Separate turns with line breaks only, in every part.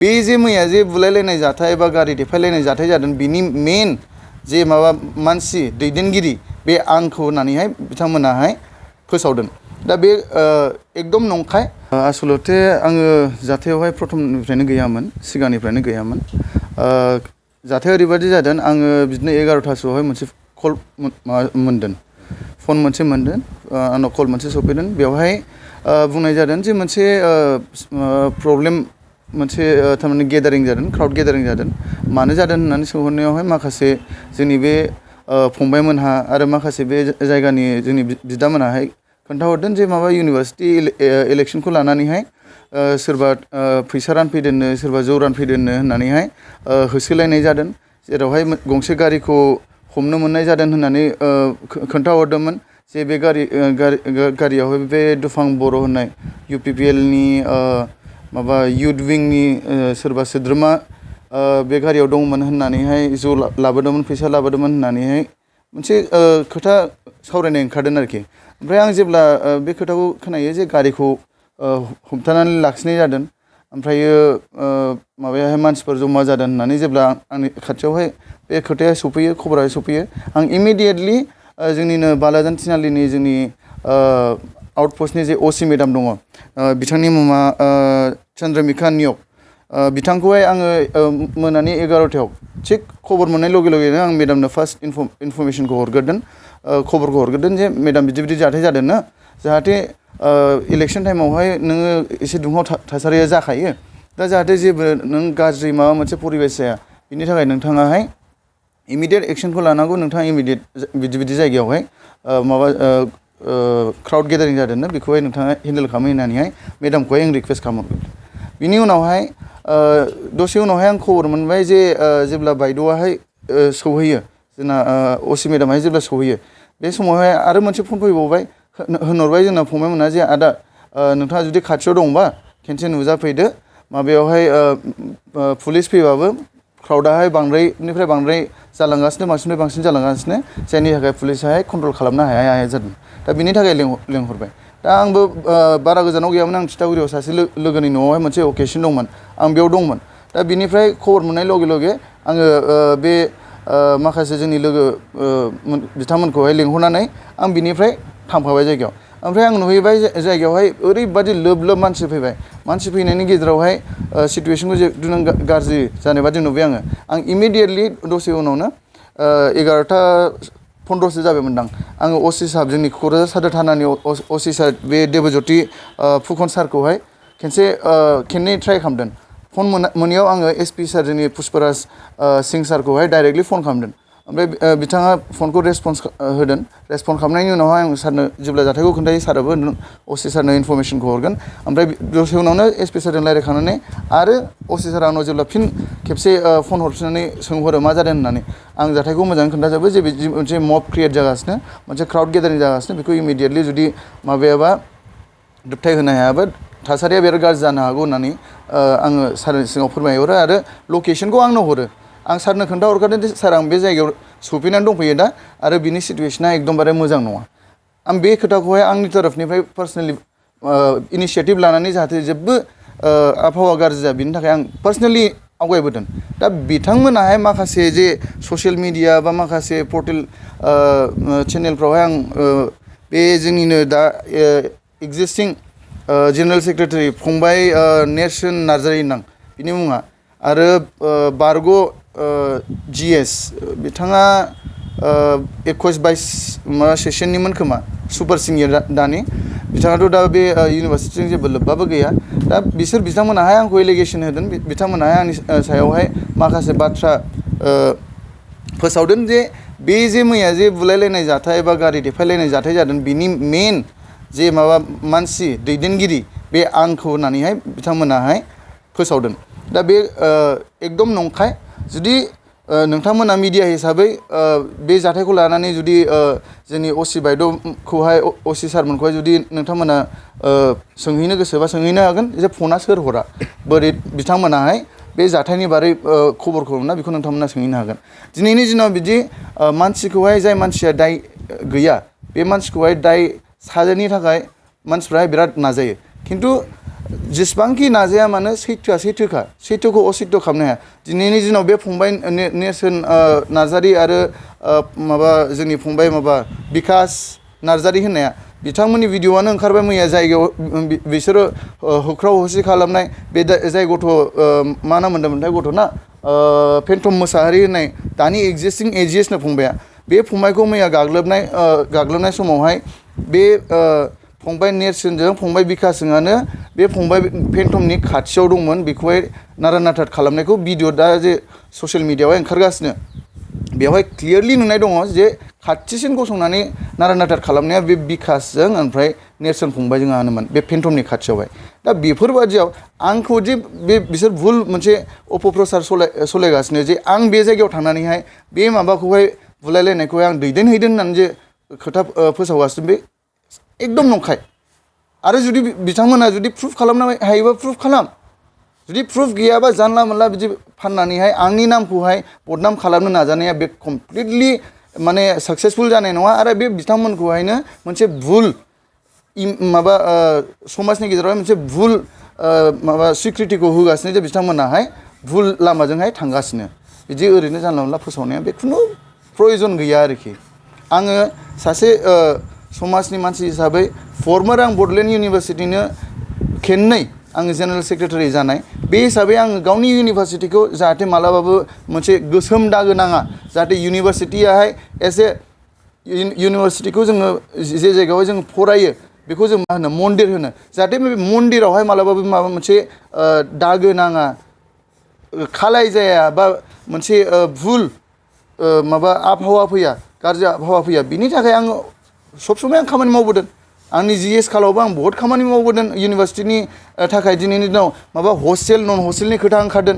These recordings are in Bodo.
बे जे मैया जे बुलायलायनाय जाथाय बा गारि देफायलायनाय जाथाय जादों बिनि मेन जे माबा मानसि दैदेनगिरि बे आंखौ होननानैहाय बिथांमोनाहाय फोसावदों दा बे एकदम नंखाय आसलते आङो जाथायावहाय प्रथमनिफ्रायनो गैयामोन सिगांनिफ्रायनो गैयामोन जाथाया ओरैबायदि जादों आङो बिदिनो 11टासोआवहाय मोनसे कल मोनदों फन मोनसे मोनदों आंनाव कल मोनसे सफैदों बेवहाय बुंनाय जादों जे मोनसे प्रब्लेम मोनसे थारमाने गेदारिं जादों क्राउड गेदारिं जादों मानो जादों होननानै सोंहरनायावहाय माखासे जोंनि बे फंबायमोनहा आरो माखासे बे जायगानि जोंनि बिदामोनाहाय खोन्थाहरदों जे माबा इउनिभार्सिटि इलेक्सनखौ लानानैहाय सोरबा फैसा रानफैदोंनो सोरबा जौ रानफैदोंनो होननानैहाय होसोलायनाय जादों जेरावहाय गंसे गारिखौ हमनो मोननाय जादों होननानै खोन्थाहरदोंमोन जे बे गारियावहाय बे दुफां बर' होननाय UPPL नि माबा युथ विंनि सोरबा सोद्रोमा बे गारियाव दंमोन होननानैहाय ज' लाबोदोंमोन फैसा लाबोदोंमोन होननानैहाय मोनसे खोथा सावरायनाय ओंखारदों आरोखि ओमफ्राय आं जेब्ला बे खोथाखौ खोनायो जे गारिखौ हमथानानै लाखिनाय जादों ओमफ्रायो माबायाहाय मानसिफोर जमा जादों होननानै जेब्ला आंनि खाथियावहाय बे खोथाया सफैयो खबरा सफैयो आं इमिडियेटलि जोंनिनो बालाजान थिनालिनि जोंनि आउटपस्टनि जे OC मेडाम दङ बिथांनि मुङा चन्द्रमिका नियक बिथांखौहाय आङो मोनानि 11टायाव थिग खबर मोननाय लगे लगेनो आं मेडामनो फार्स्ट इनफरमेसनखौ हरग्रोदों खबरखौ हरग्रोदों जे मेडाम बिदि बिदि जाथाय जादों ना जाहाथे इलेक्सन टाइमावहाय नोङो एसे दुंहाव थासारिया जाखायो दा जाहाथे जेबो नों गाज्रि माबा मोनसे परिबेस जाया बिनि थाखाय नोंथाङाहाय इमिडियेट एक्सनखौ लानांगौ नोंथाङा इमिडियेट बिदि बिदि जायगायावहाय माबा क्राउड गेदारिं जादों ना बेखौहाय नोंथाङा हेन्डेल खालामो होननानैहाय मेडामखौहाय आं रिक्वेस्ट खालामहरगोन बिनि उनावहाय दसे उनावहाय आं खबर मोनबाय जे जेब्ला बायद'आहाय सौहैयो जोंना OC मेडामाहाय जेब्ला सौहैयो बे समावहाय आरो मोनसे फन फैबावबाय होनहरबाय जोंना फंबायमोना जे आदा नोंथाङा जुदि खाथियाव दंबा खेनसे नुजाफैदो माबायावहाय पुलिस फैबाबो क्राउडाहाय बांद्रायनिफ्राय बांद्राय जालांगासिनो बांसिननिफ्राय बांसिन जालांगासिनो जायनि थाखाय पुलिसाहाय कन्ट्रल खालामनो हाया जादों दा बिनि थाखाय लेंहरबाय दा आंबो बारा गोजानाव गैयामोन आं तितागुरियाव सासे लोगोनि न'आवहाय मोनसे अकेसन दंमोन आं बेयाव दंमोन दा बिनिफ्राय खबर मोननाय लगे लगे आङो बे माखासे जोंनि लोगो बिथांमोनखौहाय लिंहरनानै आं बिनिफ्राय थांफाबाय जायगायाव ओमफ्राय आं नुहैबाय जायगायावहाय ओरैबादि लोब लोब मानसि फैबाय मानसि फैनायनि गेजेरावहाय सिटुवेसनखौ जिहेतु नों गाज्रि जानाय बादि नुबाय आं इमिडियेटलि दसे उनावनो 11:15 जाबायमोनदां आङो OC साहब जोंनि क'क्राझार सादर थानानि OC सार बे देबज्योति फुकन सारखौहाय खेननै ट्राइ खालामदों फन मोनैयाव आङो SP सार जोंनि पुष्पराज सिं सारखौहाय डाइरेक्टलि फन खालामदों ओमफ्राय बिथाङा फनखौ रेसपन्स होदों रेसपन्स खालामनायनि उनावहाय आं सारनो जेब्ला जाथायखौ खोन्थायो साराबो OC सारनो इनफरमेसनखौ हरगोन ओमफ्राय दसे उनावनो SP सारजों रायज्लायखांनानै आरो OC सारा आंनाव जेब्ला फिन खेबसे फन हरफिननानै सोंहरो मा जादों होननानै आं जाथायखौ मोजाङै खोन्थाजोबो जे बिदि मोनसे मब क्रिएट जागासिनो मोनसे क्राउड गेदारिं जागासिनो बेखौ इमिडियेटलि जुदि माबायाबा दोबथाय होनो हायाबा थासारिया बिराद गाज्रि जानो हागौ होननानै आङो सारनि सिगाङाव फोरमायहरो आरो लकेसनखौ आंनो हरो आं सारनो खोन्थाहरखादों जे सार आं बे जायगायाव सफैनानै दंफैयो दा आरो बिनि सिटुवेसना एकदमबारे मोजां नङा आं बे खोथाखौहाय आंनि तरफनिफ्राय पार्सनेलि इनिसियेटिभ लानानै जाहाथे जेबो आबहावा गाज्रि जाया बिनि थाखाय आं पार्सनेलि आवगायबोदों दा बिथांमोनाहाय माखासे जे ससियेल मिडिया बा माखासे पर्टेल चेनेलफ्रावहाय आं बे जोंनिनो दा एक्जिस्टिं जेनेरेल सेक्रेटारि फंबाय नेरसोन नार्जारि नां बिनि मुङा आरो बारग' GS बिथाङा 21-22 माबा सेसननिमोन खोमा सुपार सिनियर दानि बिथाङाथ' दा बे इउनिभार्सिटिजों जेबो लोब्बाबो गैया दा बिथांमोनाहाय आंखौ एलिगेसन होदों बिथांमोनाहाय आंनि सायावहाय माखासे बाथ्रा फोसावदों जे बे जे मैया जे बुलायलायनाय जाथाय बा गारि देफायलायनाय जाथाय जादों बिनि मेन जे माबा मानसि दैदेनगिरि बे आंखौ होननानैहाय बिथांमोनाहाय फोसावदों दा बे एकदम नंखाय जुदि नोंथांमोना मिडिया हिसाबै बे जाथायखौ लानानै जुदि जोंनि OC बायद'खौहाय OC सारमोनखौहाय जुदि नोंथांमोना सोंहैनो गोसोबा सोंहैनो हागोन जे फना सोर हरा बोरै बिथांमोनाहाय बे जाथायनि बारै खबरखौ मोना बेखौ नोंथांमोना सोंहैनो हागोन दिनैनि दिनाव बिदि मानसिखौहाय जाय मानसिया दाय गैया बे मानसिखौहाय दाय साजायनि थाखाय मानसिफ्रा बिराद नाजायो खिन्थु जेसेबांखि नाजाया मानो सैथोआ सैथोखा सैथोखौ असैथो खालामनो हाया दिनैनि दिनाव बे फंबाय नेरसोन नार्जारि आरो माबा जोंनि फंबाय माबा बिकास नार्जारि होननाया बिथांमोननि भिडिअ'आनो ओंखारबाय मैया जायगायाव बिसोरो होख्राव होसि खालामनाय बे जाय गथ' मा नाम मोनदोंमोनथाय गथ'ना फेन्टम मोसाहारि होननाय दानि एक्जिस्टिं एजिएसनो फंबाया बे फंबायखौ मैया गाग्लोबनाय समावहाय बे फंबाय नेरसोनजों फंबाय बिकासजोंआनो बे फंबाय फेन्टमनि खाथियाव दंमोन बेखौहाय नारा नाथा खालामनायखौ भिडिअ दा जे ससियेल मिडियाआवहाय ओंखारगासिनो बेवहाय क्लियारलि नुनाय दङ जे खाथिसिन गसंनानै नारा नाथा खालामनाया बे बिकासजों ओमफ्राय नेरसोन फंबायजोंआनोमोन बे फेन्टमनि खाथियावहाय दा बेफोरबादियाव आंखौ जे बिसोर भुल मोनसे अपप्रचार सलायगासिनो जे आं बे जायगायाव थांनानैहाय बे माबाखौहाय बुलायलायनायखौहाय आं दैदेनहैदों होननानै जे खोथा फोसावगासिनो बे एकदम नंखाय आरो जुदि बिथांमोना जुदि प्रुफ खालामनो हायोबा प्रुफ खालाम जुदि प्रुफ गैयाबा जानला मोनला बिदि फाननानैहाय आंनि नामखौहाय बदनाम खालामनो नाजानाया बे कमप्लिटलि माने साक्सेसफुल जानाय नङा आरो बे बिथांमोनखौहायनो मोनसे भुल माबा समाजनि गेजेरावहाय मोनसे भुल माबा स्वीकृतिखौ होगासिनो जे बिथांमोनाहाय भुल लामाजोंहाय थांगासिनो बिदि ओरैनो जानला मोनला फोसावनाया बे खुनु प्रयजन गैया आरोखि आङो सासे समाजनि मानसि हिसाबै फर्मार आं बड'लेण्ड इउनिभारसिटिनो खेननै आङो जेनेरेल सेक्रेटारि जानाय बे हिसाबै आङो गावनि इउनिभारसिटिखौ जाहाथे मालाबाबो मोनसे गोसोम दागो नाङा जाहाथे इउनिभारसिटियाहाय एज ए इउनिभारसिटिखौ जोङो जे जायगायावहाय जों फरायो बेखौ जों मा होनो मन्दिर होनो जाहाथे बे मन्दिरावहाय मालाबाबो माबा मोनसे दागो नाङा खालाय जाया बा मोनसे भुल माबा आबहावा फैया गाज्रि आबहावा फैया बिनि थाखाय आङो सब समय आं खामानि मावबोदों आंनि जिएस खालावबो आं बहुत खामानि मावबोदों इउनिभारसिटिनि थाखाय दिनैनि दिनाव माबा हस्टेल नन हस्टेलनि खोथा ओंखारदों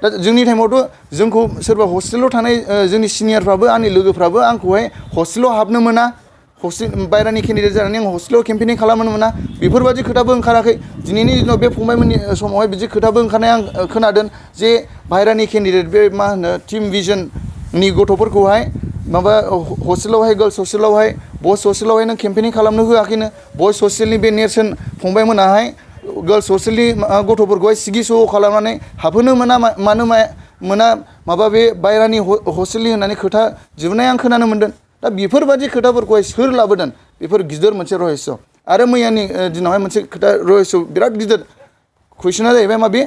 दा जोंनि टाइमावथ' जोंखौ सोरबा हस्टेलाव थानाय जोंनि सिनियरफ्राबो आंनि लोगोफ्राबो आंखौहाय हस्टेलाव हाबनो मोना हस्टेल बायरानि केन्डिडेट जानानै आं हस्टेलाव केम्पेनिं खालामनो मोना बेफोरबायदि खोथाबो ओंखाराखै दिनैनि दिनाव बे फंबायमोननि समावहाय बिदि खोथाबो ओंखारनाय आं खोनादों जे बायरानि केन्डिडेट बे मा होनो टिम भिजननि गथ'फोरखौहाय माबा हस्टेलावहाय गार्लस हस्टेलावहाय बयस हस्टेलावहाय नों केम्पेनिं खालामनो होआखैनो बयस हस्टेलनि बे नेरसोन फंबायमोनाहाय गार्लस हस्टेलनि गथ'फोरखौहाय सिगि सग' खालामनानै हाबहोनो मोना मानो मोना माबा बे बायरानि हस्टेलनि होननानै खोथा दिहुननाय आं खोनानो मोन्दों दा बेफोरबादि खोथाफोरखौहाय सोर लाबोदों बेफोर गिदिर मोनसे रहस्य आरो मैयानि दिनावहाय मोनसे खोथा रहस्य बिराद गिदिर कुइसना जाहैबाय माबे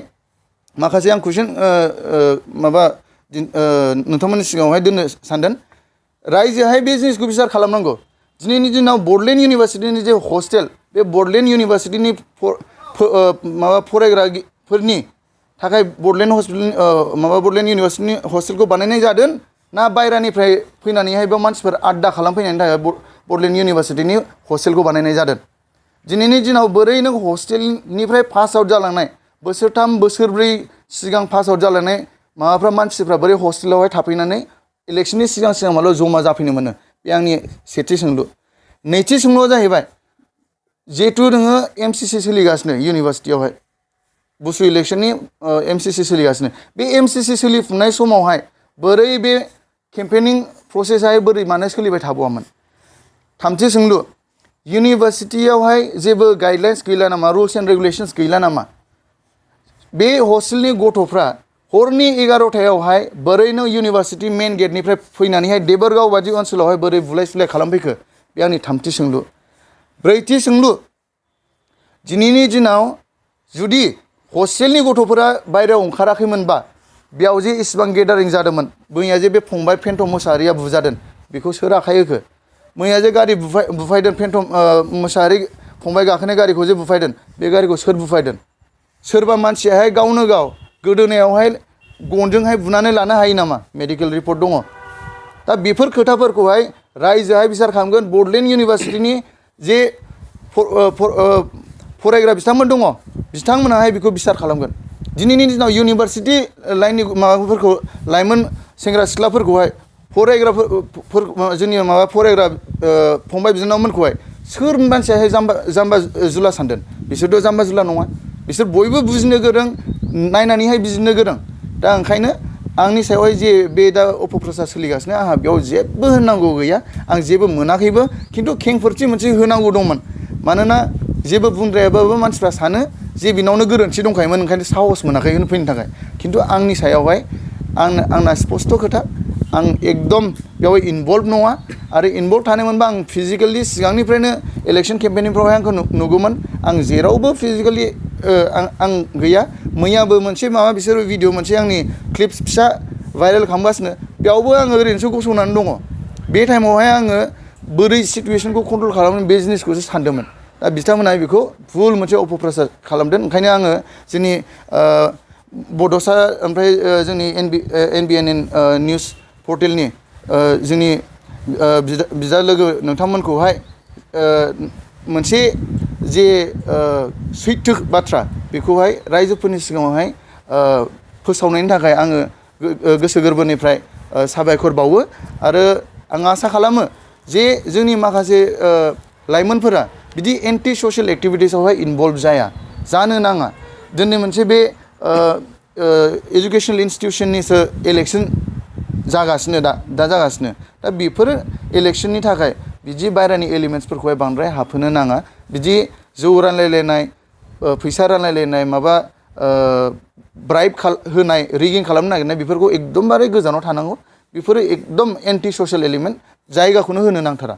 माखासे आं कुइसन माबा नोंथांमोननि सिगाङावहाय दोननो सानदों रायजोहाय बे जिनिसखौ बिसार खालामनांगौ दिनैनि दिनाव बड'लेण्ड इउनिभारसिटिनि जे हस्टेल बे बड'लेण्ड इउनिभारसिटिनि माबा फरायग्राफोरनि थाखाय बड'लेण्ड हस्पिटाल माबा बड'लेण्ड इउनिभारसिटिनि हस्टेलखौ बानायनाय जादों ना बायरानिफ्राय फैनानैहाय बेयाव मानसिफोर आड्डा खालामफैनायनि थाखाय बड'लेण्ड इउनिभारसिटिनि हस्टेलखौ बानायनाय जादों दिनैनि दिनाव बोरै नों हस्टेलनिफ्राय पास आउट जालांनाय बोसोरथाम बोसोरब्रै सिगां पास आउट जालांनाय माबाफ्रा मानसिफ्रा बोरै हस्टेलावहाय थाफैनानै इलेक्शननि सिगां सिगां माल' जमा जाफैनो मोनो बे आंनि सेथि सोंलु नैथि सोंलुआ जाहैबाय जिहेथु नोङो एमसिसि सोलिगासिनो इउनिभारसिटियावहाय बुसु इलेक्शननि एमसिसि सोलिगासिनो बे एमसिसि सोलिफुनाय समावहाय बोरै बे केम्पेनिं प्रसेसआहाय बोरै मानो सोलिबाय थाबावामोन थामथि सोंलु इउनिभारसिटियावहाय जेबो गाइडलाइन्स गैला नामा रुल्स एन्ड रेगुलेसन्स गैला नामा बे हस्टेलनि गथ'फ्रा हरनि 11टायावहाय बोरै नों इउनिभारसिटि मेन गेटनिफ्राय फैनानैहाय देबोरगाव बादि ओनसोलावहाय बोरै बुलाय सुलाय खालामफैखो बे आंनि थामथि सोंलु ब्रैथि सोंलु दिनैनि दिनाव जुदि हस्टेलनि गथ'फोरा बायरायाव ओंखाराखैमोनबा बेयाव जे इसिबां गेदारिं जादोंमोन मैया जे बे फंबाय फेन्टम मोसाहारिया बुजादों बेखौ सोर आखाइ होखो मैया जे गारि बुफायदों फेन्टम मोसाहारि फंबाय गाखोनाय गारिखौ जे बुफायदों बे गारिखौ सोर बुफायदों सोरबा मानसियाहाय गावनो गाव गोदोनायावहाय गनजोंहाय बुनानै लानो हायो नामा मेडिकेल रिपर्ट दङ दा बेफोर खोथाफोरखौहाय रायजोआहाय बिसार खालामगोन बड'लेण्ड इउनिभारसिटिनि जे फरायग्रा बिथांमोन दङ बिथांमोनाहाय बेखौ बिसार खालामगोन दिनैनि दिनाव इउनिभारसिटि लाइननि माबाफोरखौ लाइमोन सेंग्रा सिख्लाफोरखौहाय फरायग्राफोर जोंनि माबा फरायग्रा फंबाय बिनानावमोनखौहाय सोर मानसियाहाय जाम्बा जुला सानदों बिसोरथ' जाम्बा जुला नङा बिसोर बयबो बुजिनो गोरों नायनानैहाय बिजिरनो गोरों दा ओंखायनो आंनि सायावहाय जे बे दा अपप्रचार सोलिगासिनो आंहा बेयाव जेबो होननांगौ गैया आं जेबो मोनाखैबो खिन्थु खेंफोरथि मोनसे होनांगौ दंमोन मानोना जेबो बुंद्रायाबाबो मानसिफ्रा सानो जे बिनावनो गोरोन्थि दंखायोमोन ओंखायनो साहस मोनाखै फैनो थाखाय खिन्थु आंनि सायावहाय आंना स्पष्ट खोथा आं एकदम बेयाव इनभल्भ नङा आरो इनभल्भ थानायमोनबा आं फिजिकेलि सिगांनिफ्रायनो इलेक्शन केम्पेनिंफ्रावहाय आंखौ नुगौमोन आं जेरावबो फिजिकेलि आं गैया मैयाबो मोनसे माबा बिसोर भिडिअ मोनसे आंनि क्लिप्स फिसा भाइरेल खालामगासिनो बेयावबो आङो ओरैनोसो गसंनानै दङ बे टाइमावहाय आङो बोरै सिटुएसनखौ कन्ट्रल खालामनो बे जिनिसखौसो सानदोंमोन दा बिथांमोनहा बेखौ भुल मोनसे अपप्रचार खालामदों ओंखायनो आङो जोंनि बड'सा ओमफ्राय जोंनि NBN निउस पर्टेलनि जोंनि बिदा लोगो नोंथांमोनखौहाय मोनसे जे सैथो बाथ्रा बेखौहाय रायजोफोरनि सिगाङावहाय फोसावनायनि थाखाय आङो गोसो गोरबोनिफ्राय साबायखर बावो आरो आं आसा खालामो जे जोंनि माखासे लाइमोनफोरा बिदि एन्टि ससियेल एक्टिभिटिसावहाय इनभल्भ जानो नाङा दिनै मोनसे बे एजुकेसनेल इनस्टिटिउसननिसो इलेक्सन जागासिनो दा जागासिनो दा बेफोर इलेक्शननि थाखाय बिदि बायरानि एलिमेन्ट्सफोरखौहाय बांद्राय हाबहोनो नाङा बिदि जौ रानलायलायनाय फैसा रानलायलायनाय माबा ब्राइब होनाय रिगिं खालामनो नागिरनाय बेफोरखौ एकदमबारे गोजानाव थानांगौ बेफोरो एकदम एन्टि ससियेल एलिमेन्ट जायगाखौनो होनो नांथारा